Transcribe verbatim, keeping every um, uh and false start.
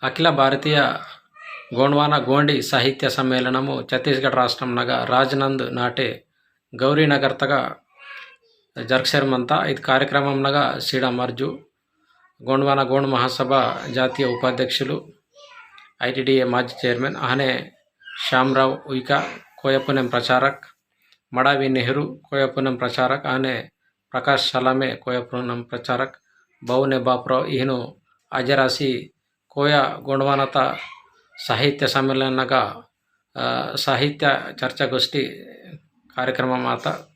अखिल भारतीय गोंडवाना गोंडी साहित्य सम्मेलनमु छत्तीसगढ़ राष्ट्रम नगा राजनंद नाटे गौरीनगर तगा जरगसेर मंता। इद कार्यक्रमम नगा सीडा मर्जु गोंडवाना गोंड महासभा जातीय उपाध्यक्षुलु, आईटीडीए माजी chairman अहने श्यामराव उइका, कोया पुनेम प्रचारक, मड़ावी नेहरू, कोया पुनेम प्रचारक अहने प्रकाश सलामे, कोया पुनेम प्रचारक, बावुने बापुराव इहनु आजरासी कोया गोंडवानता साहित्य सम्मेलन नगा, अ, साहित्य चर्चा गोष्ठी कार्यक्रम माता।